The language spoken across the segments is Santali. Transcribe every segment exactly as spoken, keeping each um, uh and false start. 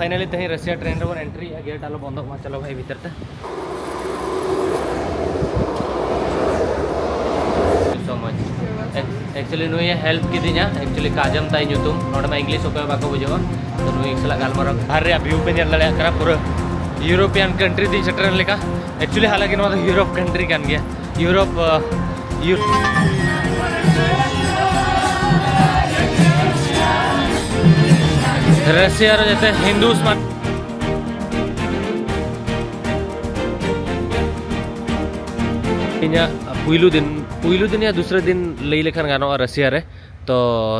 ᱯᱷᱟᱭᱱᱟᱞᱤ ᱛᱮᱦᱮᱧ ᱨᱟᱥᱤᱭᱟ ᱴᱨᱮᱱ ᱨᱮᱵᱚᱱ ᱮᱱᱴᱨᱤᱭᱮᱜᱼᱟ᱾ ᱜᱮᱴ ᱟᱞᱚ ᱵᱚᱱᱫᱚᱜ ᱢᱟ᱾ ᱪᱚᱞᱚ ᱵᱷᱟᱭ ᱵᱷᱤᱛᱟᱹᱨ ᱛᱮ᱾ Thank you so much. ᱮᱠᱪᱩᱭᱮᱞᱤ ᱱᱩᱭᱮ ᱦᱮᱞᱯ ᱠᱤᱫᱤᱧᱟ᱾ ᱮᱠᱪᱩᱭᱮᱞᱤ ᱠᱟᱡᱚᱢ ᱛᱟᱭ ᱧᱩᱛᱩᱢ᱾ ᱱᱚᱰᱮ ᱢᱟ ᱤᱝᱞᱤᱥ ᱚᱠᱚᱭ ᱦᱚᱸ ᱵᱟᱠᱚ ᱵᱩᱡᱷᱟᱹᱣᱟ᱾ ᱛᱚ ᱱᱩᱭ ᱥᱟᱞᱟᱜ ᱜᱟᱞᱢᱟᱨᱟᱣ᱾ ᱵᱟᱦᱨᱮ ᱨᱮᱭᱟᱜ ᱵᱷᱤᱭᱩ ᱯᱮ ᱧᱮᱞ ᱫᱟᱲᱮᱭᱟᱜ ᱠᱟᱱᱟ, ᱯᱩᱨᱟᱹ ᱤᱭᱩᱨᱳᱯᱤᱭᱟᱱ ᱠᱟᱱᱴᱨᱤ ᱛᱤᱧ ᱥᱮᱴᱮᱨᱮᱱ ᱞᱮᱠᱟ᱾ ᱮᱠᱪᱩᱭᱮᱞᱤ ᱦᱟᱞᱟᱝᱠᱤ ᱱᱚᱣᱟ ᱫᱚ ᱤᱭᱩᱨᱳᱯ ᱠᱟᱱᱴᱨᱤ ᱠᱟᱱ ᱜᱮᱭᱟ᱾ ᱤᱭᱩᱨᱳᱯ, ᱟᱸ, ᱤᱭᱩ-, ᱨᱟᱥᱤᱭᱟ ᱨᱮ ᱡᱟᱛᱮ ᱦᱤᱱᱫᱩᱥ ᱢᱟᱱ-, ᱤᱧᱟᱹᱜ ᱯᱩᱭᱞᱩ ᱫᱤᱱ, ᱯᱩᱭᱞᱩ ᱫᱤᱱ ᱭᱟ ᱫᱩᱥᱨᱟᱹ ᱫᱤᱱ ᱞᱟᱹᱭ ᱞᱮᱠᱷᱟᱱ ᱜᱟᱱᱚᱜᱼᱟ ᱨᱟᱥᱤᱭᱟ ᱨᱮ᱾ ᱛᱚ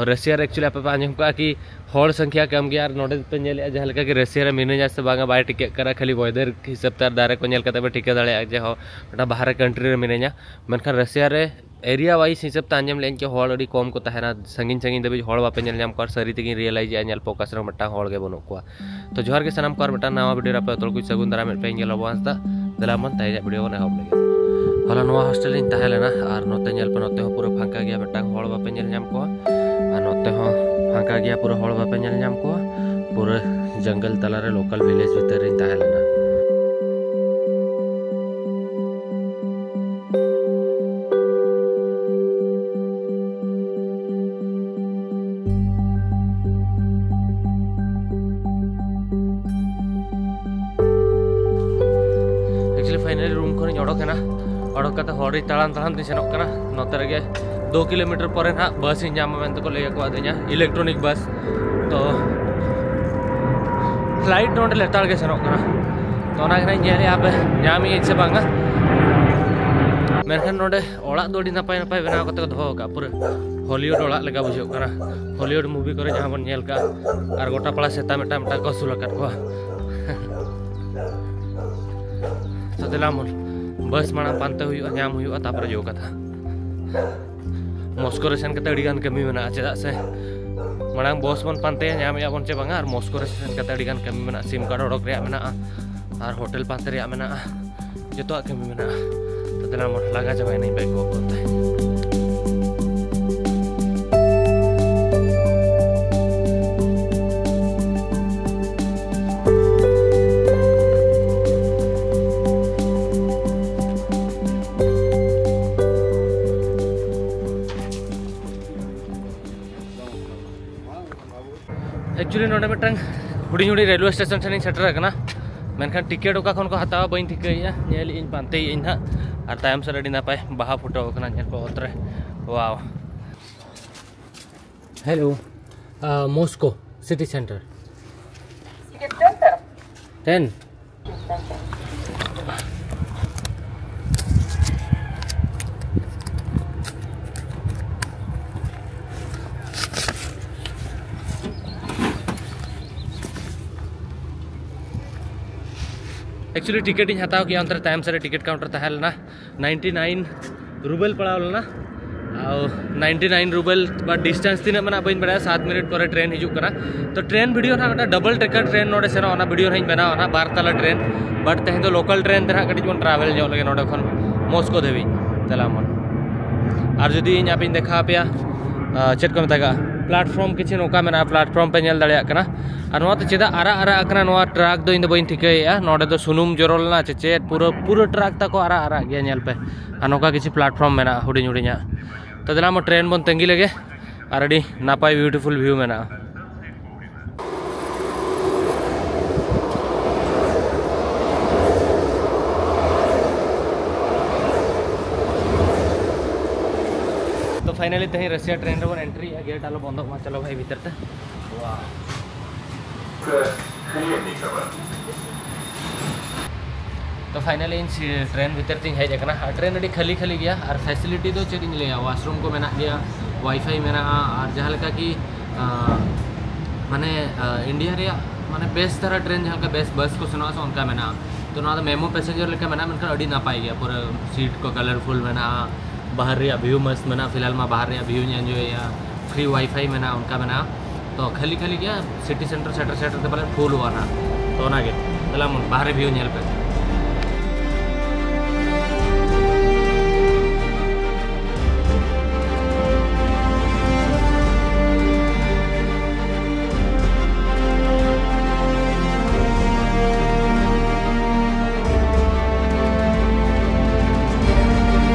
ᱨᱟᱥᱤᱭᱟ ᱨᱮ actually ᱟᱯᱮ ᱯᱮ ᱟᱸᱡᱚᱢ ᱠᱟᱜᱼᱟ ᱠᱤ ᱦᱚᱲ ᱥᱚᱝᱠᱷᱭᱟ ᱠᱚᱢ ᱜᱮᱭᱟ, ᱟᱨ ᱱᱚᱰᱮ ᱯᱮ ᱧᱮᱞᱮᱫᱼᱟ ᱡᱟᱦᱟᱸ ᱞᱮᱠᱟ ᱜᱮ ᱨᱟᱥᱤᱭᱟ ᱨᱮ ᱢᱤᱱᱟᱹᱧᱟ ᱥᱮ ᱵᱟᱝᱟ ᱵᱟᱭ ᱴᱷᱤᱠᱟᱹᱜ ᱠᱟᱱᱟ᱾ ᱠᱷᱟᱹᱞᱤ ᱣᱮᱫᱟᱨ ᱦᱤᱥᱟᱹᱵ ᱛᱮ ᱟᱨ ᱫᱟᱨᱮ ᱠᱚ ᱧᱮᱞ ᱠᱟᱛᱮ ᱯᱮ ᱴᱷᱤᱠᱟᱹ ᱫᱟᱲᱮᱭᱟᱜᱼᱟ ᱡᱮ ᱦᱚᱸ ᱢᱤᱫᱴᱟᱝ ᱵᱟᱦᱨᱮ ᱠᱟᱱᱴᱨᱤ ᱨᱮ ᱢᱤᱱᱟᱹᱧᱟ᱾ ᱢᱮᱱᱠᱷᱟᱱ ᱨᱟᱥᱤᱭᱟ ᱨᱮ ᱮᱨᱤᱭᱟ ᱣᱟᱭᱤᱡ ᱦᱤᱥᱟᱹᱵ ᱛᱮ ᱟᱸᱡᱚᱢ ᱞᱮᱫᱟᱹᱧ ᱠᱤ ᱦᱚᱲ ᱟᱹᱰᱤ ᱠᱚᱢ ᱠᱚ ᱛᱟᱦᱮᱱᱟ, ᱥᱟᱺᱜᱤᱧ ᱥᱟᱺᱜᱤᱧ ᱫᱷᱟᱹᱵᱤᱡ ᱦᱚᱲ ᱵᱟᱯᱮ ᱧᱮᱞ ᱧᱟᱢ ᱠᱚᱣᱟ᱾ ᱥᱟᱹᱨᱤ ᱛᱮᱜᱮᱧ ᱨᱤᱭᱮᱞᱟᱭᱤᱡᱽ ᱮᱫᱼᱟ, ᱧᱮᱞ ᱯᱮ ᱚᱠᱟ ᱥᱮᱫ ᱨᱮᱦᱚᱸ ᱢᱤᱫᱴᱟᱝ ᱦᱚᱲ ᱜᱮ ᱵᱟᱹᱱᱩᱜ ᱠᱚᱣᱟ᱾ ᱛᱚ ᱡᱚᱦᱟᱨ ᱜᱮ ᱥᱟᱱᱟᱢ ᱠᱚ, ᱟᱨ ᱢᱤᱫᱴᱟᱝ ᱱᱟᱣᱟ ᱵᱷᱤᱰᱤᱭᱳ ᱨᱮ ᱟᱯᱮ ᱡᱚᱛᱚ ᱦᱚᱲ ᱠᱚ ᱥᱟᱹᱜᱩᱱ ᱫᱟᱨᱟᱢᱮᱫ ᱯᱮ ᱤᱧ ᱜᱮ ᱞᱚᱵᱚ ᱦᱟᱸᱥᱫᱟ᱾ ᱫᱮᱞᱟ ᱵᱚᱱ ᱛᱮᱦᱮᱧᱟᱜ ᱵᱷᱤᱰᱤᱭᱳ ᱵᱚᱱ ᱮᱦᱚᱵ ᱞᱮᱜᱮ᱾ ᱦᱚᱞᱟ ᱱᱚᱣᱟ ᱦᱳᱥᱴᱮᱞ ᱨᱤᱧ ᱛᱟᱦᱮᱸ ᱞᱮᱱᱟ, ᱟᱨ ᱱᱚᱛᱮ ᱧᱮᱞ ᱯᱮ, ᱱᱚᱛᱮ ᱦᱚᱸ ᱯᱩᱨᱟᱹ ᱯᱷᱟᱸᱠᱟ ᱜᱮᱭᱟ, ᱢᱤᱫᱴᱟᱝ ᱦᱚᱲ ᱵᱟᱯᱮ ᱧᱮᱞ ᱧᱟᱢ ᱠᱚᱣᱟ᱾ ᱟᱨ ᱱᱚᱛᱮ ᱦᱚᱸ ᱯᱷᱟᱸᱠᱟ ᱜᱮᱭᱟ, ᱯᱩᱨᱟᱹ ᱦᱚᱲ ᱵᱟᱯᱮ ᱧᱮᱞ ᱧᱟᱢ ᱠᱚᱣᱟ᱾ ᱯᱩᱨᱟᱹ ᱡᱚᱝᱜᱚᱞ ᱛᱟᱞᱟᱨᱮ ᱞᱳᱠᱟᱞ ᱵᱷᱤᱞᱮᱡᱽ ᱵᱷᱤᱛᱟᱹᱨ ᱨᱤᱧ ᱛᱟᱦᱮᱸ ᱞᱮᱱᱟ᱾ Actually finally room ᱠᱷᱚᱱᱤᱧ ᱚᱰᱚᱠ ᱮᱱᱟ᱾ ᱚᱰᱚᱠ ᱠᱟᱛᱮ ᱦᱚᱨ ᱨᱮ ᱛᱟᱲᱟᱢ ᱛᱟᱲᱟᱢ ᱛᱤᱧ ᱥᱮᱱᱚᱜ ᱠᱟᱱᱟ᱾ ᱱᱚᱛᱮ ᱨᱮᱜᱮ ᱫᱩ ᱠᱤᱞᱳᱢᱤᱴᱟᱨ ᱯᱚᱨᱮ ᱱᱟᱦᱟᱜ ᱵᱟᱥ ᱤᱧ ᱧᱟᱢᱟ ᱢᱮᱱᱛᱮ ᱠᱚ ᱞᱟᱹᱭ ᱟᱠᱟᱫᱤᱧᱟ, ᱤᱞᱮᱠᱴᱨᱚᱱᱤᱠ ᱵᱟᱥ᱾ ᱛᱚ ᱯᱷᱞᱟᱭᱤᱴ ᱱᱚᱰᱮ ᱞᱮᱛᱟᱲ ᱜᱮ ᱥᱮᱱᱚᱜ ᱠᱟᱱᱟ᱾ ᱛᱚ ᱚᱱᱟ ᱜᱮ ᱱᱟᱦᱟᱜ ᱤᱧ ᱧᱮᱞᱮᱫᱼᱟ ᱦᱟᱯᱮ ᱧᱟᱢᱮᱭᱟᱹᱧ ᱥᱮ ᱵᱟᱝᱟ᱾ ᱢᱮᱱᱠᱷᱟᱱ ᱱᱚᱰᱮ ᱚᱲᱟᱜ ᱫᱚ ᱟᱹᱰᱤ ᱱᱟᱯᱟᱭ ᱱᱟᱯᱟᱭ ᱵᱮᱱᱟᱣ ᱠᱟᱛᱮ ᱠᱚ ᱫᱚᱦᱚ ᱟᱠᱟᱫᱼᱟ, ᱯᱩᱨᱟᱹ ᱦᱚᱞᱤᱣᱩᱰ ᱚᱲᱟᱜ ᱞᱮᱠᱟ ᱵᱩᱡᱷᱟᱹᱜ ᱠᱟᱱᱟ᱾ ᱦᱚᱞᱤᱣᱩᱰ ᱢᱩᱵᱷᱤ ᱠᱚᱨᱮ ᱡᱟᱦᱟᱸ ᱵᱚᱱ ᱧᱮᱞ ᱠᱟᱜᱼᱟ, ᱟᱨ ᱜᱚᱴᱟ ᱯᱟᱲᱟ ᱥᱮᱛᱟ ᱢᱤᱫᱴᱟᱝ ᱢᱤᱫᱴᱟᱝ ᱠᱚ ᱟᱹᱥᱩᱞ ᱟᱠᱟᱫ ᱠᱚᱣᱟ᱾ ᱛᱚ ᱫᱮᱞᱟ ᱵᱚᱱ, ᱵᱟᱥ ᱢᱟᱲᱟᱝ ᱯᱟᱱᱛᱮ ᱦᱩᱭᱩᱜᱼᱟ, ᱧᱟᱢ ᱦᱩᱭᱩᱜᱼᱟ, ᱛᱟᱨᱯᱚᱨᱮ ᱡᱚ ᱠᱟᱛᱷᱟ᱾ ᱢᱚᱥᱠᱳ ᱨᱮ ᱥᱮᱱ ᱠᱟᱛᱮ ᱟᱹᱰᱤ ᱜᱟᱱ ᱠᱟᱹᱢᱤ ᱢᱮᱱᱟᱜᱼᱟ, ᱪᱮᱫᱟᱜ ᱥᱮ ᱢᱟᱲᱟᱝ ᱵᱚᱥ ᱵᱚᱱ ᱯᱟᱱᱛᱮᱭᱟ ᱧᱟᱢᱮᱜᱼᱟ ᱵᱚᱱ ᱪᱮ ᱵᱟᱝᱟ, ᱟᱨ ᱢᱚᱥᱠᱳ ᱨᱮ ᱥᱮᱱ ᱠᱟᱛᱮ ᱟᱹᱰᱤ ᱜᱟᱱ ᱠᱟᱹᱢᱤ ᱢᱮᱱᱟᱜᱼᱟ, ᱥᱤᱢ ᱠᱟᱨᱰ ᱚᱰᱚᱠ ᱨᱮᱭᱟᱜ ᱢᱮᱱᱟᱜᱼᱟ, ᱟᱨ ᱦᱳᱴᱮᱞ ᱯᱟᱱᱛᱮ ᱨᱮᱭᱟᱜ ᱢᱮᱱᱟᱜᱼᱟ, ᱡᱚᱛᱚᱣᱟᱜ ᱠᱟᱹᱢᱤ ᱢᱮᱱᱟᱜᱼᱟ᱾ ᱛᱚ ᱫᱮᱞᱟ ᱢᱚᱴ ᱞᱟᱸᱜᱟ ᱪᱟᱵᱟᱭᱮᱱᱟᱹᱧ ᱵᱟᱭᱤᱠ ᱜᱚᱜ ᱜᱚᱜ ᱛᱮ᱾ ᱢᱤᱫᱴᱟᱝ ᱦᱩᱰᱤᱧ ᱦᱩᱰᱤᱧ ᱨᱮᱞᱣᱮ ᱥᱴᱮᱥᱚᱱ ᱴᱷᱮᱱᱤᱧ ᱥᱮᱴᱮᱨ ᱟᱠᱟᱱᱟ, ᱢᱮᱱᱠᱷᱟᱱ ᱴᱤᱠᱤᱴ ᱚᱠᱟ ᱠᱷᱚᱱ ᱠᱚ ᱦᱟᱛᱟᱣᱟ ᱵᱟᱹᱧ ᱴᱷᱤᱠᱟᱹᱭᱮᱫᱼᱟ᱾ ᱧᱮᱞᱮᱫ ᱟᱹᱧ, ᱯᱟᱱᱛᱮᱭᱮᱫ ᱟᱹᱧ ᱱᱟᱦᱟᱜ᱾ ᱟᱨ ᱛᱟᱭᱚᱢ ᱥᱮᱫ ᱟᱹᱰᱤ ᱱᱟᱯᱟᱭ ᱵᱟᱦᱟ ᱯᱷᱩᱴᱟᱹᱣ ᱟᱠᱟᱱᱟ, ᱧᱮᱞ ᱯᱮ ᱚᱛ ᱨᱮ᱾ ᱣᱟᱣ᱾ Hello, uh, Moscow city center. Ten. Actually, ticket ᱤᱧ ᱦᱟᱛᱟᱣ ᱠᱮᱜᱼᱟ, ᱚᱱᱛᱮ ᱨᱮ ᱛᱟᱭᱚᱢ ᱥᱮᱫ ᱨᱮ ᱴᱤᱠᱤᱴ ᱠᱟᱣᱩᱱᱴᱟᱨ ᱛᱟᱦᱮᱸ ᱞᱮᱱᱟ᱾ Ninety nine ᱨᱩᱵᱮᱞ ᱯᱟᱲᱟᱣ ᱞᱮᱱᱟ᱾ ᱟᱨ ninety nine ᱨᱩᱵᱮᱞ ᱵᱟ ᱰᱤᱥᱴᱮᱱᱥ ᱛᱤᱱᱟᱹᱜ ᱢᱮᱱᱟᱜᱼᱟ ᱵᱟᱹᱧ ᱵᱟᱲᱟᱭᱟ᱾ ᱥᱟᱛ ᱢᱤᱱᱤᱴ ᱯᱚᱨᱮ ᱴᱨᱮᱱ ᱦᱤᱡᱩᱜ ᱠᱟᱱᱟ᱾ ᱛᱚ ᱴᱨᱮᱱ ᱵᱷᱤᱰᱤᱭᱳ ᱱᱟᱦᱟᱜ ᱢᱤᱫᱴᱟᱝ ᱰᱚᱵᱚᱞ ᱴᱨᱮᱠᱟᱨ ᱴᱨᱮᱱ ᱱᱚᱰᱮ ᱥᱮᱱᱚᱜᱼᱟ, ᱚᱱᱟ ᱵᱷᱤᱰᱤᱭᱳ ᱱᱟᱦᱟᱜ ᱤᱧ ᱵᱮᱱᱟᱣᱟ ᱱᱟᱦᱟᱜ, ᱵᱟᱨ ᱛᱟᱞᱟ ᱴᱨᱮᱱ᱾ ᱵᱟᱴ ᱛᱮᱦᱮᱧ ᱫᱚ ᱞᱳᱠᱟᱞ ᱴᱨᱮᱱ ᱛᱮ ᱱᱟᱦᱟᱜ ᱠᱟᱹᱴᱤᱡ ᱵᱚᱱ ᱴᱨᱟᱵᱷᱮᱞ ᱧᱚᱜ ᱞᱮᱜᱮ ᱱᱚᱰᱮ ᱠᱷᱚᱱ ᱢᱚᱥᱠᱳ ᱫᱷᱟᱹᱵᱤᱡ᱾ ᱛᱟᱦᱞᱮ ᱟᱢᱚᱱ ᱟᱨ ᱡᱩᱫᱤ ᱤᱧ ᱟᱯᱮᱧ ᱫᱮᱠᱷᱟᱣ ᱟᱯᱮᱭᱟ, ᱟᱸ, ᱪᱮᱫ ᱠᱚ ᱢᱮᱛᱟᱜᱼᱟ, ᱯᱞᱟᱴᱯᱷᱚᱨᱢ ᱠᱤᱪᱷᱩ ᱱᱚᱝᱠᱟ ᱢᱮᱱᱟᱜᱼᱟ, ᱯᱞᱟᱴᱯᱷᱚᱨᱢ ᱯᱮ ᱧᱮᱞ ᱫᱟᱲᱮᱭᱟᱜ ᱠᱟᱱᱟ᱾ ᱟᱨ ᱱᱚᱣᱟ ᱫᱚ ᱪᱮᱫᱟᱜ ᱟᱨᱟᱜ ᱟᱨᱟᱜ ᱟᱠᱟᱱᱟ, ᱱᱚᱣᱟ ᱴᱨᱟᱠ ᱫᱚ ᱤᱧ ᱫᱚ ᱵᱟᱹᱧ ᱴᱷᱤᱠᱟᱹᱭᱮᱫᱼᱟ᱾ ᱱᱚᱰᱮ ᱫᱚ ᱥᱩᱱᱩᱢ ᱡᱚᱨᱚ ᱞᱮᱱᱟ ᱪᱮ ᱪᱮᱫ, ᱯᱩᱨᱟᱹ, ᱯᱩᱨᱟᱹ ᱴᱨᱟᱠ ᱛᱟᱠᱚ ᱟᱨᱟᱜ ᱟᱨᱟᱜ ᱜᱮᱭᱟ, ᱧᱮᱞ ᱯᱮ᱾ ᱟᱨ ᱱᱚᱝᱠᱟ ᱠᱤᱪᱷᱩ ᱯᱞᱟᱴᱯᱷᱚᱨᱢ ᱢᱮᱱᱟᱜᱼᱟ ᱦᱩᱰᱤᱧ ᱦᱩᱰᱤᱧᱟᱜ᱾ ᱛᱚ ᱫᱮᱞᱟ ᱟᱢ ᱴᱨᱮᱱ ᱵᱚᱱ ᱛᱟᱺᱜᱤ ᱞᱮᱜᱮ, ᱟᱨ ᱟᱹᱰᱤ ᱱᱟᱯᱟᱭ ᱵᱤᱭᱩᱴᱤᱯᱷᱩᱞ ᱵᱷᱤᱭᱩ ᱢᱮᱱᱟᱜᱼᱟ᱾ ᱛᱚ ᱯᱷᱟᱭᱱᱟᱞᱤ ᱛᱮᱦᱮᱧ ᱨᱟᱥᱤᱭᱟ ᱴᱨᱮᱱ ᱨᱮᱵᱚᱱ ᱮᱱᱴᱨᱤᱭᱮᱜᱼᱟ, ᱜᱮᱴ ᱟᱞᱚ ᱵᱚᱱᱫᱚᱜ ᱢᱟ᱾ ᱪᱚᱞᱚ ᱵᱷᱟᱭ ᱵᱷᱤᱛᱟᱹᱨ ᱛᱮ᱾ ᱣᱟᱣ᱾ ᱛᱚ ᱯᱷᱟᱭᱱᱟᱞᱤ ᱤᱧ ᱥᱤ-, ᱴᱨᱮᱱ ᱵᱷᱤᱛᱟᱹᱨ ᱛᱤᱧ ᱦᱮᱡ ᱟᱠᱟᱱᱟ᱾ ᱟᱨ ᱴᱨᱮᱱ ᱟᱹᱰᱤ ᱠᱷᱟᱹᱞᱤ ᱠᱷᱟᱹᱞᱤ ᱜᱮᱭᱟ᱾ ᱟᱨ ᱯᱷᱮᱥᱤᱞᱤᱴᱤ ᱫᱚ ᱪᱮᱫ ᱤᱧ ᱞᱟᱹᱭᱟ, ᱣᱟᱥᱨᱩᱢ ᱠᱚ ᱢᱮᱱᱟᱜ ᱜᱮᱭᱟ, ᱣᱟᱭᱯᱷᱟᱭ ᱢᱮᱱᱟᱜᱼᱟ, ᱟᱨ ᱡᱟᱦᱟᱸ ᱞᱮᱠᱟ ᱠᱤ, ᱟᱸ, ᱢᱟᱱᱮ, ᱟᱸ, ᱤᱱᱰᱤᱭᱟ ᱨᱮᱭᱟᱜ ᱢᱟᱱᱮ ᱵᱮᱥ ᱫᱷᱟᱨᱟ ᱴᱨᱮᱱ ᱡᱟᱦᱟᱸ ᱞᱮᱠᱟ ᱵᱮᱥ ᱵᱟᱥ ᱠᱚ ᱥᱮᱱᱚᱜᱼᱟ ᱥᱮ ᱚᱱᱠᱟ ᱢᱮᱱᱟᱜᱼᱟ᱾ ᱛᱚ ᱱᱚᱣᱟ ᱫᱚ ᱢᱮᱢᱳ ᱯᱮᱥᱮᱧᱡᱟᱨ ᱞᱮᱠᱟ ᱢᱮᱱᱟᱜᱼᱟ, ᱢᱮᱱᱠᱷᱟᱱ ᱟᱹᱰᱤ ᱱᱟᱯᱟᱭ ᱜᱮᱭᱟ, ᱯᱩᱨᱟᱹ ᱥᱤᱴ ᱠᱚ ᱠᱟᱞᱟᱨᱯᱷᱩᱞ ᱢᱮᱱᱟᱜᱼᱟ᱾ ᱵᱟᱦᱟᱨ ᱨᱮᱭᱟᱜ ᱵᱷᱤᱭᱩ ᱢᱚᱥᱛ ᱢᱮᱱᱟᱜᱼᱟ, ᱯᱷᱤᱞᱦᱟᱞ ᱢᱟ ᱵᱟᱦᱟᱨ ᱨᱮᱭᱟᱜ ᱵᱷᱤᱭᱩᱧ ᱮᱱᱡᱚᱭᱮᱜᱼᱟ᱾ ᱯᱷᱨᱤ ᱣᱟᱭᱯᱷᱟᱭ ᱢᱮᱱᱟᱜᱼᱟ, ᱚᱱᱠᱟ ᱢᱮᱱᱟᱜᱼᱟ᱾ ᱛᱚ ᱠᱷᱟᱹᱞᱤ ᱠᱷᱟᱹᱞᱤ ᱜᱮᱭᱟ, ᱥᱤᱴᱤ ᱥᱮᱱᱴᱟᱨ ᱥᱮᱴᱮᱨ ᱥᱮᱴᱮᱨ ᱛᱮ ᱯᱟᱞᱮᱱ ᱯᱷᱩᱞᱚᱜᱼᱟ ᱱᱟᱦᱟᱜ᱾ ᱛᱚ ᱚᱱᱟᱜᱮ, ᱫᱮᱞᱟ ᱢᱚᱱ ᱵᱟᱦᱨᱮ ᱵᱷᱤᱭᱩ ᱧᱮᱞ ᱯᱮ᱾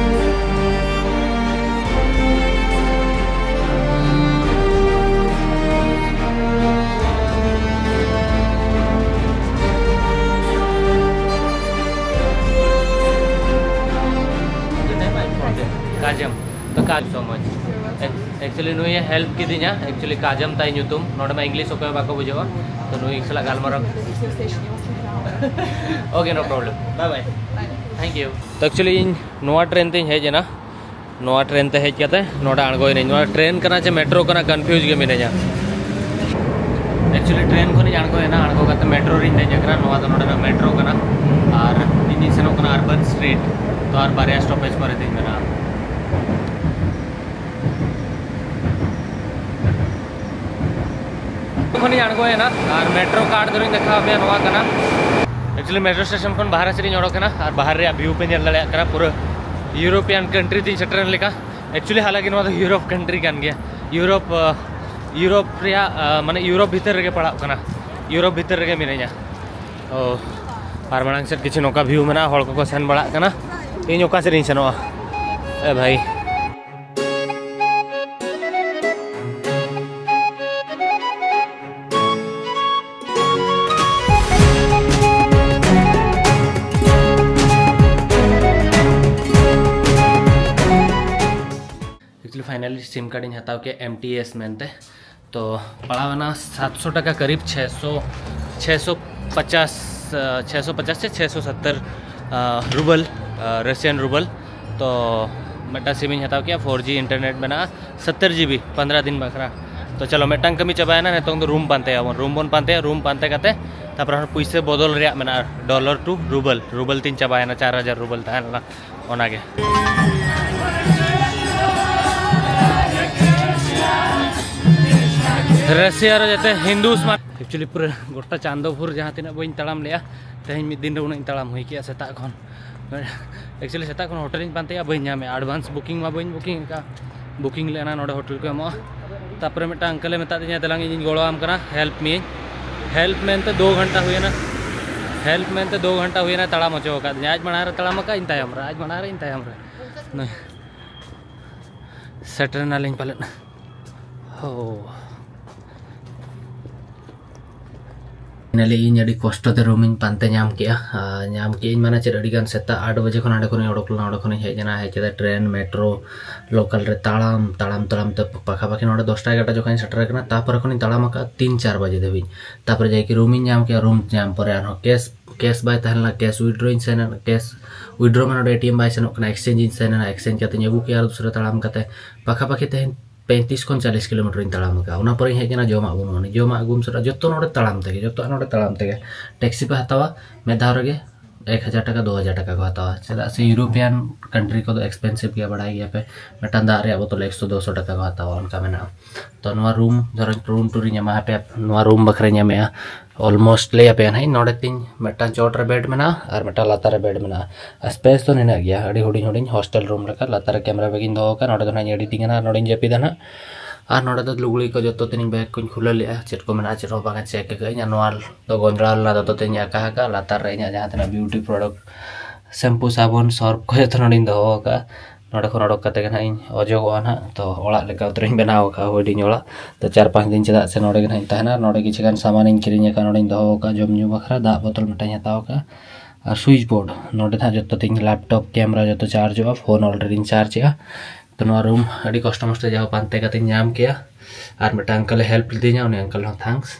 ᱱᱩᱭᱮ ᱦᱮᱞᱯ ᱠᱤᱫᱤᱧᱟ, ᱮᱠᱪᱩᱭᱮᱞᱤ ᱠᱟᱡᱚᱢ ᱛᱟᱭ ᱧᱩᱛᱩᱢ, ᱱᱚᱰᱮ ᱢᱟ ᱤᱝᱞᱤᱥ ᱚᱠᱚᱭ ᱦᱚᱸ ᱵᱟᱠᱚ ᱵᱩᱡᱷᱟᱹᱣᱟ, ᱛᱚ ᱱᱩᱭ ᱥᱟᱞᱟᱜ ᱜᱟᱞᱢᱟᱨᱟᱣ᱾ Okay, no problem, bye bye, thank you. ᱛᱚ ᱮᱠᱪᱩᱭᱮᱞᱤ ᱤᱧ ᱱᱚᱣᱟ ᱴᱨᱮᱱ ᱛᱮᱧ ᱦᱮᱡ ᱮᱱᱟ, ᱱᱚᱣᱟ ᱴᱨᱮᱱ ᱛᱮ ᱦᱮᱡ ᱠᱟᱛᱮ ᱱᱚᱰᱮ ᱟᱬᱜᱚᱭᱮᱱᱟᱹᱧ᱾ ᱱᱚᱣᱟ ᱴᱨᱮᱱ ᱠᱟᱱᱟ ᱪᱮ ᱢᱮᱴᱨᱳ ᱠᱟᱱᱟ, ᱠᱚᱱᱯᱷᱤᱭᱩᱡᱽ ᱜᱮ ᱢᱤᱱᱟᱹᱧᱟ᱾ ᱮᱠᱪᱩᱭᱮᱞᱤ ᱴᱨᱮᱱ ᱠᱷᱚᱱᱤᱧ ᱟᱬᱜᱚᱭᱮᱱᱟ, ᱟᱬᱜᱚ ᱠᱟᱛᱮ ᱢᱮᱴᱨᱳ ᱨᱤᱧ ᱫᱮᱡ ᱟᱠᱟᱱᱟ᱾ ᱱᱚᱣᱟ ᱫᱚ ᱱᱚᱰᱮᱱᱟᱜ ᱢᱮᱴᱨᱳ ᱠᱟᱱᱟ ᱟᱨ ᱤᱧᱤᱧ ᱥᱮᱱᱚᱜ ᱠᱟᱱᱟ ᱟᱨᱵᱟᱱ ᱥᱴᱨᱤᱴ᱾ ᱛᱚ ᱟᱨ ᱵᱟᱨᱭᱟ ᱥᱴᱚᱯᱮᱡᱽ ᱯᱚᱨᱮ ᱛᱤᱧ ᱢᱮᱱᱟᱜᱼᱟ᱾ ᱠᱷᱚᱱᱤᱧ ᱟᱬᱜᱚᱭᱮᱱᱟ ᱟᱨ ᱢᱮᱴᱨᱳ ᱠᱟᱨᱰ ᱫᱚᱞᱤᱧ ᱫᱮᱠᱷᱟᱣ ᱟᱯᱮᱭᱟ, ᱱᱚᱣᱟ ᱠᱟᱱᱟ᱾ ᱮᱠᱪᱩᱭᱮᱞᱤ ᱢᱮᱴᱨᱳ ᱥᱴᱮᱥᱚᱱ ᱠᱷᱚᱱ ᱵᱟᱦᱨᱮ ᱥᱮᱫ ᱤᱧ ᱚᱰᱚᱠ ᱮᱱᱟ ᱟᱨ ᱵᱟᱦᱨᱮ ᱨᱮᱭᱟᱜ ᱵᱷᱤᱭᱩ ᱯᱮ ᱧᱮᱞ ᱫᱟᱲᱮᱭᱟᱜ ᱠᱟᱱᱟ, ᱯᱩᱨᱟᱹ ᱤᱭᱩᱨᱳᱯᱤᱭᱟᱱ ᱠᱟᱱᱴᱨᱤ ᱛᱤᱧ ᱥᱮᱴᱮᱨᱮᱱ ᱞᱮᱠᱟ᱾ ᱮᱠᱪᱩᱭᱮᱞᱤ ᱦᱟᱞᱟᱝᱠᱤ ᱱᱚᱣᱟ ᱫᱚ ᱤᱭᱩᱨᱳᱯ ᱠᱟᱱᱴᱨᱤ ᱠᱟᱱ ᱜᱮᱭᱟ, ᱤᱭᱩᱨᱳᱯ, ᱟᱦ, ᱤᱭᱩᱨᱳᱯ ᱨᱮᱭᱟᱜ, ᱟᱦ, ᱢᱟᱱᱮ ᱤᱭᱩᱨᱳᱯ ᱵᱷᱤᱛᱟᱹᱨ ᱨᱮᱜᱮ ᱯᱟᱲᱟᱜ ᱠᱟᱱᱟ, ᱤᱭᱩᱨᱳᱯ ᱵᱷᱤᱛᱟᱹᱨ ᱨᱮᱜᱮ ᱢᱤᱱᱟᱹᱧᱟ᱾ ᱚ, ᱟᱨ ᱢᱟᱲᱟᱝ ᱥᱮᱫ ᱠᱤᱪᱷᱩ ᱱᱚᱝᱠᱟ ᱵᱷᱤᱭᱩ ᱢᱮᱱᱟᱜᱼᱟ, ᱦᱚᱲ ᱠᱚᱠᱚ ᱥᱮᱱ ᱵᱟᱲᱟᱜ ᱠᱟᱱᱟ᱾ ᱤᱧ ᱚᱠᱟ ᱥᱮᱫ ᱤᱧ ᱥᱮᱱᱚᱜᱼᱟ? ᱮ ᱵᱷᱟᱭ᱾ ᱮᱠᱪᱩᱭᱮᱞᱤ ᱯᱷᱟᱭᱱᱟᱞᱤ ᱥᱤᱢ ᱠᱟᱨᱰ ᱤᱧ ᱦᱟᱛᱟᱣ ᱠᱮᱫ, ᱮᱢ ᱴᱤ ᱮᱥ ᱢᱮᱱᱛᱮ᱾ ᱛᱚ ᱯᱟᱲᱟᱣ ᱮᱱᱟ ᱥᱟᱛᱥᱚ ᱴᱟᱠᱟ ᱠᱟᱨᱤᱵ, ᱪᱷᱮᱥᱚ, ᱪᱷᱮᱥᱚ ᱯᱚᱪᱟᱥ, ᱪᱷᱮᱥᱚ ᱯᱚᱪᱟᱥ ᱥᱮ ᱪᱷᱮᱥᱚ ᱥᱚᱛᱛᱚᱨ ᱨᱩᱵᱮᱞ, ᱨᱟᱥᱤᱭᱟᱱ ᱨᱩᱵᱮᱞ᱾ ᱛᱚ ᱢᱤᱫᱴᱟᱝ ᱥᱤᱢ ᱤᱧ ᱦᱟᱛᱟᱣ ᱠᱮᱫᱼᱟ, ᱯᱷᱳᱨ ᱡᱤ ᱤᱱᱴᱟᱨᱱᱮᱴ ᱢᱮᱱᱟᱜᱼᱟ, ᱥᱚᱛᱛᱚᱨ ᱡᱤ ᱵᱤ, ᱯᱚᱱᱫᱽᱨᱚ ᱫᱤᱱ ᱵᱟᱠᱷᱨᱟ᱾ ᱛᱚ ᱪᱚᱞᱚ, ᱢᱤᱫᱴᱟᱝ ᱠᱟᱹᱢᱤ ᱪᱟᱵᱟᱭᱮᱱᱟ, ᱱᱤᱛᱚᱝ ᱫᱚ ᱨᱩᱢ ᱯᱟᱱᱛᱮᱭᱟᱵᱚᱱ᱾ ᱨᱩᱢ ᱵᱚᱱ ᱯᱟᱱᱛᱮᱭᱟ, ᱨᱩᱢ ᱯᱟᱱᱛᱮ ᱠᱟᱛᱮ ᱛᱟᱨᱯᱚᱨ ᱯᱩᱭᱥᱟᱹ ᱵᱚᱫᱚᱞ ᱨᱮᱭᱟᱜ ᱢᱮᱱᱟᱜᱼᱟ, ᱰᱚᱞᱟᱨ ᱴᱩ ᱨᱩᱵᱮᱞ᱾ ᱨᱩᱵᱮᱞ ᱛᱤᱧ ᱪᱟᱵᱟᱭᱮᱱᱟ, ᱪᱟᱨ ᱦᱟᱡᱟᱨ ᱨᱩᱵᱮᱞ ᱛᱟᱦᱮᱸ ᱞᱮᱱᱟ᱾ ᱚᱱᱟᱜᱮ᱾ ᱨᱟᱥᱤᱭᱟ ᱨᱮ ᱡᱟᱛᱮ ᱦᱤᱱᱫᱩᱥ ᱢᱟ-, ᱮᱠᱪᱩᱭᱮᱞᱤ ᱯᱩᱨᱟᱹ ᱜᱚᱴᱟ ᱪᱟᱸᱫᱚ ᱵᱷᱳᱨ ᱡᱟᱦᱟᱸ ᱛᱤᱱᱟᱹᱜ ᱵᱟᱹᱧ ᱛᱟᱲᱟᱢ ᱞᱮᱜᱼᱟ, ᱛᱮᱦᱮᱧ ᱢᱤᱫ ᱫᱤᱱ ᱨᱮ ᱩᱱᱟᱹᱜ ᱤᱧ ᱛᱟᱲᱟᱢ ᱦᱩᱭ ᱠᱮᱜᱼᱟ ᱥᱮᱛᱟᱜ ᱠᱷᱚᱱ᱾ ᱮᱠᱪᱩᱭᱮᱞᱤ ᱥᱮᱛᱟᱜ ᱠᱷᱚᱱ ᱦᱳᱴᱮᱞ ᱤᱧ ᱯᱟᱱᱛᱮᱭᱟ, ᱵᱟᱹᱧ ᱧᱟᱢᱮᱜᱼᱟ᱾ ᱮᱰᱵᱷᱟᱱᱥ ᱵᱩᱠᱤᱝ ᱢᱟ ᱵᱟᱹᱧ ᱵᱩᱠᱤᱝ ᱟᱠᱟᱫ, ᱵᱩᱠᱤᱝ ᱞᱮᱫᱼᱟ ᱱᱚᱰᱮ ᱦᱳᱴᱮᱞ ᱠᱚ ᱮᱢᱚᱜᱼᱟ᱾ ᱛᱟᱨᱯᱚᱨᱮ ᱢᱤᱫᱴᱟᱝ ᱟᱝᱠᱮᱞᱮ ᱢᱮᱛᱟᱫᱤᱧᱟ, "ᱫᱮᱞᱟᱝ ᱤᱧᱤᱧ ᱜᱚᱲᱚᱣᱟᱢ ᱠᱟᱱᱟ, ᱦᱮᱞᱯ ᱢᱤᱭᱟᱹᱧ᱾" ᱦᱮᱞᱯ ᱢᱮᱱᱛᱮ ᱫᱩ ᱜᱷᱚᱱᱴᱟ ᱦᱩᱭᱮᱱᱟ, ᱦᱮᱞᱯ ᱢᱮᱱᱛᱮ ᱫᱩ ᱜᱷᱚᱱᱴᱟ ᱦᱩᱭᱮᱱᱟ, ᱛᱟᱲᱟᱢ ᱦᱚᱪᱚ ᱟᱠᱟᱫᱤᱧᱟ᱾ ᱟᱡ ᱢᱟᱲᱟᱝ ᱨᱮ ᱛᱟᱲᱟᱢ ᱟᱠᱟᱫ, ᱤᱧ ᱛᱟᱭᱚᱢ ᱨᱮ, ᱟᱡ ᱢᱟᱲᱟᱝ ᱨᱮ, ᱤᱧ ᱛᱟᱭᱚᱢ ᱨᱮ᱾ ᱱᱩᱭ ᱥᱮᱴᱮᱨ ᱮᱱᱟᱞᱤᱧ ᱯᱟᱞᱮᱫ᱾ ᱦᱳ᱾ ᱱᱮᱞᱤ ᱤᱧ ᱟᱹᱰᱤ ᱠᱚᱥᱴᱚ ᱛᱮ ᱨᱩᱢ ᱤᱧ ᱯᱟᱱᱛᱮ ᱧᱟᱢ ᱠᱮᱜᱼᱟ᱾ ᱟᱨ ᱧᱟᱢ ᱠᱮᱜᱼᱟᱹᱧ ᱢᱟᱱᱮ ᱪᱮᱫ, ᱟᱹᱰᱤ ᱜᱟᱱ ᱥᱮᱛᱟᱜ ᱟᱴ ᱵᱟᱡᱮ ᱠᱷᱚᱱ ᱦᱟᱸᱰᱮ ᱠᱷᱚᱱᱤᱧ ᱚᱰᱚᱠ ᱞᱮᱱᱟ, ᱚᱸᱰᱮ ᱠᱷᱚᱱᱤᱧ ᱦᱮᱡ ᱮᱱᱟ, ᱦᱮᱡ ᱠᱟᱛᱮ ᱴᱨᱮᱱ, ᱢᱮᱴᱨᱳ, ᱞᱳᱠᱟᱞ ᱨᱮ ᱛᱟᱲᱟᱢ ᱛᱟᱲᱟᱢ ᱛᱟᱲᱟᱢ ᱛᱮ ᱯᱟᱠᱷᱟ ᱯᱟᱠᱷᱤ ᱱᱚᱰᱮ ᱫᱚᱥᱴᱟ ᱮᱜᱟᱨᱚᱴᱟ ᱡᱚᱠᱷᱚᱱ ᱤᱧ ᱥᱮᱴᱮᱨ ᱟᱠᱟᱱᱟ, ᱛᱟᱯᱚᱨᱮ ᱠᱷᱚᱱᱤᱧ ᱛᱟᱲᱟᱢ ᱟᱠᱟᱫᱼᱟ ᱛᱤᱱ ᱪᱟᱨ ᱵᱟᱡᱮ ᱫᱷᱟᱹᱵᱤᱡ᱾ ᱛᱟᱯᱚᱨᱮ ᱡᱟᱭᱠᱤ ᱨᱩᱢ ᱤᱧ ᱧᱟᱢ ᱠᱮᱜᱼᱟ, ᱨᱩᱢ ᱧᱟᱢ ᱯᱚᱨᱮ ᱟᱨᱦᱚᱸ ᱠᱮᱥ, ᱠᱮᱥ ᱵᱟᱭ ᱛᱟᱦᱮᱸ ᱞᱮᱱᱟ, ᱠᱮᱥ ᱣᱤᱰᱨᱳ ᱤᱧ ᱥᱮᱱ ᱮᱱᱟ, ᱠᱮᱥ ᱣᱤᱰᱨᱳ ᱢᱟ ᱱᱚᱰᱮ ᱮᱴᱤᱮᱢ ᱵᱟᱭ ᱥᱮᱱᱚᱜ ᱠᱟᱱᱟ, ᱮᱠᱥᱪᱮᱧᱡᱽ ᱤᱧ ᱥᱮᱱ ᱮᱱᱟ, ᱮᱠᱥᱪᱮᱧᱡᱽ ᱠᱟᱛᱮᱧ ᱟᱹᱜᱩ ᱠᱮᱜᱼᱟ ᱟᱨ ᱫᱚᱥᱨᱟ ᱛᱟᱲᱟᱢ ᱠᱟᱛᱮ ᱯᱟᱠᱷᱟ ᱯᱟᱠᱷᱤ ᱛᱮᱦᱮᱧ ᱯᱮᱸᱭᱛᱨᱤᱥ ᱠᱷᱚᱱ ᱪᱟᱞᱤᱥ ᱠᱤᱞᱳᱢᱤᱴᱟᱨ ᱤᱧ ᱛᱟᱲᱟᱢ ᱟᱠᱟᱫᱼᱟ᱾ ᱚᱱᱟ ᱯᱚᱨᱮᱧ ᱦᱮᱡ ᱮᱱᱟ ᱡᱚᱢᱟᱜ ᱵᱟᱹᱱᱩᱜ ᱟᱹᱱᱤᱡ, ᱡᱚᱢᱟᱜ ᱟᱹᱜᱩᱢ ᱥᱮᱱᱚᱜᱼᱟ, ᱡᱚᱛᱚ ᱱᱚᱰᱮ ᱛᱟᱲᱟᱢ ᱛᱮᱜᱮ, ᱡᱚᱛᱚᱣᱟᱜ ᱱᱚᱰᱮ ᱛᱟᱲᱟᱢ ᱛᱮᱜᱮ᱾ ᱴᱮᱠᱥᱤ ᱯᱮ ᱦᱟᱛᱟᱣᱟ ᱢᱤᱫ ᱫᱷᱟᱣ ᱨᱮᱜᱮ ᱮᱠ ᱦᱟᱡᱟᱨ ᱴᱟᱠᱟ, ᱫᱩ ᱦᱟᱡᱟᱨ ᱴᱟᱠᱟ ᱠᱚ ᱦᱟᱛᱟᱣᱟ, ᱪᱮᱫᱟᱜ ᱥᱮ ᱤᱭᱩᱨᱳᱯᱤᱭᱟᱱ ᱠᱟᱱᱴᱨᱤ ᱠᱚᱫᱚ ᱮᱠᱥᱯᱮᱱᱥᱤᱵᱷ ᱜᱮᱭᱟ, ᱵᱟᱲᱟᱭ ᱜᱮᱭᱟ ᱯᱮ᱾ ᱢᱤᱫᱴᱟᱝ ᱫᱟᱜ ᱨᱮᱭᱟᱜ ᱵᱳᱛᱚᱞ ᱮᱠᱥᱚ ᱫᱩᱥᱚ ᱴᱟᱠᱟ ᱠᱚ ᱦᱟᱛᱟᱣᱟ, ᱚᱱᱠᱟ ᱢᱮᱱᱟᱜᱼᱟ᱾ ᱛᱚ ᱱᱚᱣᱟ ᱨᱩᱢ ᱫᱷᱚᱨᱚ ᱨᱩᱢ ᱴᱩᱨ ᱤᱧ ᱮᱢᱟ ᱯᱮᱭᱟ, ᱱᱚᱣᱟ ᱨᱩᱢ ᱵᱟᱠᱷᱨᱟᱧ ᱮᱢᱮᱜᱼᱟ᱾ ᱚᱞᱢᱳᱥᱴ ᱞᱟᱹᱭ ᱟᱯᱮᱭᱟ ᱱᱟᱦᱟᱜ, ᱱᱚᱰᱮ ᱛᱤᱧ ᱢᱤᱫᱴᱟᱝ ᱪᱚᱴ ᱨᱮ ᱵᱮᱰ ᱢᱮᱱᱟᱜᱼᱟ ᱟᱨ ᱢᱤᱫᱴᱟᱝ ᱞᱟᱛᱟᱨ ᱨᱮ ᱵᱮᱰ ᱢᱮᱱᱟᱜᱼᱟ᱾ ᱟᱨ ᱥᱯᱮᱥ ᱫᱚ ᱱᱤᱱᱟᱹᱜ ᱜᱮᱭᱟ, ᱟᱹᱰᱤ ᱦᱩᱰᱤᱧ ᱦᱩᱰᱤᱧ ᱦᱳᱥᱴᱮᱞ ᱨᱩᱢ ᱞᱮᱠᱟ᱾ ᱞᱟᱛᱟᱨ ᱨᱮ ᱠᱮᱢᱮᱨᱟ ᱵᱮᱜᱽ ᱤᱧ ᱫᱚᱦᱚ ᱟᱠᱟᱫᱼᱟ, ᱱᱚᱰᱮ ᱫᱚ ᱱᱟᱦᱟᱜ ᱤᱧ ᱮᱰᱤᱴᱤᱝᱟ ᱱᱟᱦᱟᱜ, ᱱᱚᱰᱮᱧ ᱡᱟᱹᱯᱤᱫᱟ ᱱᱟᱦᱟᱜ᱾ ᱟᱨ ᱱᱚᱰᱮ ᱫᱚ ᱞᱩᱜᱽᱲᱤ ᱠᱚ ᱡᱚᱛᱚ ᱛᱤᱧ ᱵᱮᱜᱽ ᱠᱚᱧ ᱠᱷᱩᱞᱟᱹᱣ ᱞᱮᱜᱼᱟ, ᱪᱮᱫ ᱠᱚ ᱢᱮᱱᱟᱜᱼᱟ ᱪᱮᱫ ᱦᱚᱸ ᱵᱟᱝᱟ ᱪᱮᱠ ᱟᱠᱟᱫᱟᱹᱧ᱾ ᱟᱨ ᱱᱚᱣᱟ ᱫᱚ ᱜᱚᱸᱫᱽᱨᱟᱣ ᱞᱮᱱᱟ ᱫᱚᱛᱚ ᱛᱤᱧ ᱟᱠᱟ ᱟᱠᱟᱫᱼᱟ᱾ ᱞᱟᱛᱟᱨ ᱨᱮ ᱤᱧᱟᱹᱜ ᱡᱟᱦᱟᱸ ᱛᱤᱱᱟᱹᱜ ᱵᱤᱭᱩᱴᱤ ᱯᱨᱚᱰᱟᱠᱴ, ᱥᱮᱢᱯᱩ, ᱥᱟᱵᱚᱱ, ᱥᱚᱨᱯ ᱠᱚ ᱡᱚᱛᱚ ᱱᱚᱰᱮᱧ ᱫᱚᱦᱚ ᱟᱠᱟᱫᱼᱟ᱾ ᱱᱚᱰᱮ ᱠᱷᱚᱱ ᱚᱰᱚᱠ ᱠᱟᱛᱮ ᱜᱮ ᱱᱟᱦᱟᱜ ᱤᱧ ᱚᱡᱚᱜᱚᱜᱼᱟ ᱱᱟᱦᱟᱜ᱾ ᱛᱚ ᱚᱲᱟᱜ ᱞᱮᱠᱟ ᱩᱛᱟᱹᱨᱤᱧ ᱵᱮᱱᱟᱣ ᱟᱠᱟᱫᱼᱟ, ᱦᱩᱰᱤᱧ ᱚᱲᱟᱜ᱾ ᱛᱚ ᱪᱟᱨ ᱯᱟᱸᱪ ᱫᱤᱱ ᱪᱮᱫᱟᱜ ᱥᱮ ᱱᱚᱰᱮ ᱜᱮ ᱱᱟᱦᱟᱜ ᱤᱧ ᱛᱟᱦᱮᱱᱟ᱾ ᱱᱚᱰᱮ ᱠᱤᱪᱷᱩ ᱜᱟᱱ ᱥᱟᱢᱟᱱᱤᱧ ᱠᱤᱨᱤᱧ ᱟᱠᱟᱫᱼᱟ, ᱱᱚᱰᱮᱧ ᱫᱚᱦᱚ ᱟᱠᱟᱫᱼᱟ ᱡᱚᱢ ᱧᱩ ᱵᱟᱠᱷᱨᱟ᱾ ᱫᱟᱜ ᱵᱳᱛᱚᱞ ᱢᱤᱫᱴᱟᱝ ᱤᱧ ᱦᱟᱛᱟᱣ ᱟᱠᱟᱫᱼᱟ ᱟᱨ ᱥᱩᱭᱤᱪ ᱵᱳᱨᱰ᱾ ᱱᱚᱰᱮ ᱱᱟᱦᱟᱜ ᱡᱚᱛᱚ ᱛᱤᱧ ᱞᱮᱯᱴᱚᱯ ᱠᱮᱢᱮᱨᱟ ᱡᱚᱛᱚ ᱪᱟᱨᱡᱚᱜᱼᱟ, ᱯᱷᱳᱱ ᱚᱞᱨᱮᱰᱤᱧ ᱪᱟᱨᱡᱽ ᱮᱜᱼᱟ᱾ ᱛᱚ ᱱᱚᱣᱟ ᱨᱩᱢ ᱟᱹᱰᱤ ᱠᱚᱥᱴᱚ ᱢᱚᱥᱴᱚ ᱡᱟᱦᱟᱸ ᱯᱟᱱᱛᱮ ᱠᱟᱛᱮᱧ ᱧᱟᱢ ᱠᱮᱜᱼᱟ᱾ ᱟᱨ ᱢᱤᱫᱴᱟᱝ ᱟᱝᱠᱟᱞᱮ ᱦᱮᱞᱯ ᱞᱤᱫᱤᱧᱟ, ᱩᱱᱤ ᱟᱝᱠᱟᱞ ᱦᱚᱸ ᱛᱷᱟᱝᱠᱥ᱾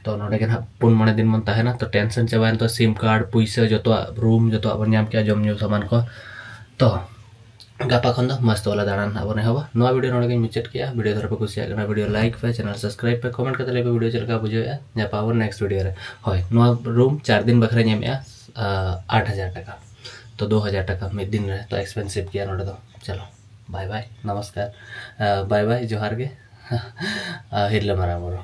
ᱛᱚ ᱱᱚᱰᱮ ᱜᱮ ᱱᱟᱦᱟᱜ ᱯᱩᱱ ᱢᱚᱬᱮ ᱫᱤᱱ ᱵᱚᱱ ᱛᱟᱦᱮᱱᱟ᱾ ᱛᱚ ᱴᱮᱱᱥᱚᱱ ᱪᱟᱵᱟᱭᱮᱱ, ᱛᱚ ᱥᱤᱢ ᱠᱟᱨᱰ, ᱯᱩᱭᱥᱟᱹ, ᱡᱚᱛᱚᱣᱟᱜ, ᱨᱩᱢ ᱡᱚᱛᱚᱣᱟᱜ ᱵᱚᱱ ᱧᱟᱢ ᱠᱮᱜᱼᱟ, ᱡᱚᱢ ᱧᱩ ᱥᱟᱢᱟᱱ ᱠᱚ᱾ ᱛᱚ ᱜᱟᱯᱟ ᱠᱷᱚᱱ ᱫᱚ ᱢᱚᱥᱛ ᱵᱟᱞᱟ ᱫᱟᱬᱟᱱ ᱱᱟᱦᱟᱜ ᱵᱚᱱ ᱮᱦᱚᱵᱟ᱾ ᱱᱚᱣᱟ ᱵᱷᱤᱰᱤᱭᱳ ᱱᱚᱰᱮ ᱜᱤᱧ ᱢᱩᱪᱟᱹᱫ ᱠᱮᱜᱼᱟ᱾ ᱵᱷᱤᱰᱤᱭᱳ ᱫᱷᱟᱨᱟ ᱯᱮ ᱠᱩᱥᱤᱭᱟᱜ ᱠᱟᱱᱟ, ᱵᱷᱤᱰᱤᱭᱳ ᱞᱟᱭᱤᱠ ᱯᱮ, ᱪᱮᱱᱮᱞ ᱥᱟᱵᱥᱠᱨᱟᱭᱤᱵ ᱯᱮ, ᱠᱚᱢᱮᱱᱴ ᱠᱟᱛᱮ ᱞᱟᱹᱭ ᱯᱮ ᱵᱷᱤᱰᱤᱭᱳ ᱪᱮᱫ ᱞᱮᱠᱟ ᱵᱩᱡᱷᱟᱹᱣᱮᱜᱼᱟ᱾ ᱧᱟᱯᱟᱢ ᱟᱵᱚᱱ ᱱᱮᱠᱥᱴ ᱵᱷᱤᱰᱤᱭᱳ ᱨᱮ᱾ ᱦᱳᱭ, ᱱᱚᱣᱟ ᱨᱩᱢ ᱪᱟᱨ ᱫᱤᱱ ᱵᱟᱠᱷᱨᱟ ᱧᱟᱢᱮᱜᱼᱟ ᱟᱴ ᱦᱟᱡᱟᱨ ᱴᱟᱠᱟ᱾ ᱛᱚ ᱫᱩ ᱦᱟᱡᱟᱨ ᱴᱟᱠᱟ ᱢᱤᱫ ᱫᱤᱱ ᱨᱮ, ᱛᱚ ᱮᱠᱥᱯᱮᱱᱥᱤᱵᱷ ᱜᱮᱭᱟ ᱱᱚᱰᱮ ᱫᱚ᱾ ᱪᱚᱞᱚ, ᱵᱟᱭ ᱵᱟᱭ, ᱱᱚᱢᱚᱥᱠᱟᱨ, ᱵᱟᱭ ᱵᱟᱭ, ᱡᱚᱦᱟᱨ ᱜᱮ᱾ ᱦᱤᱨᱞᱟᱹ ᱢᱟᱨᱟᱝ ᱵᱩᱨᱩ᱾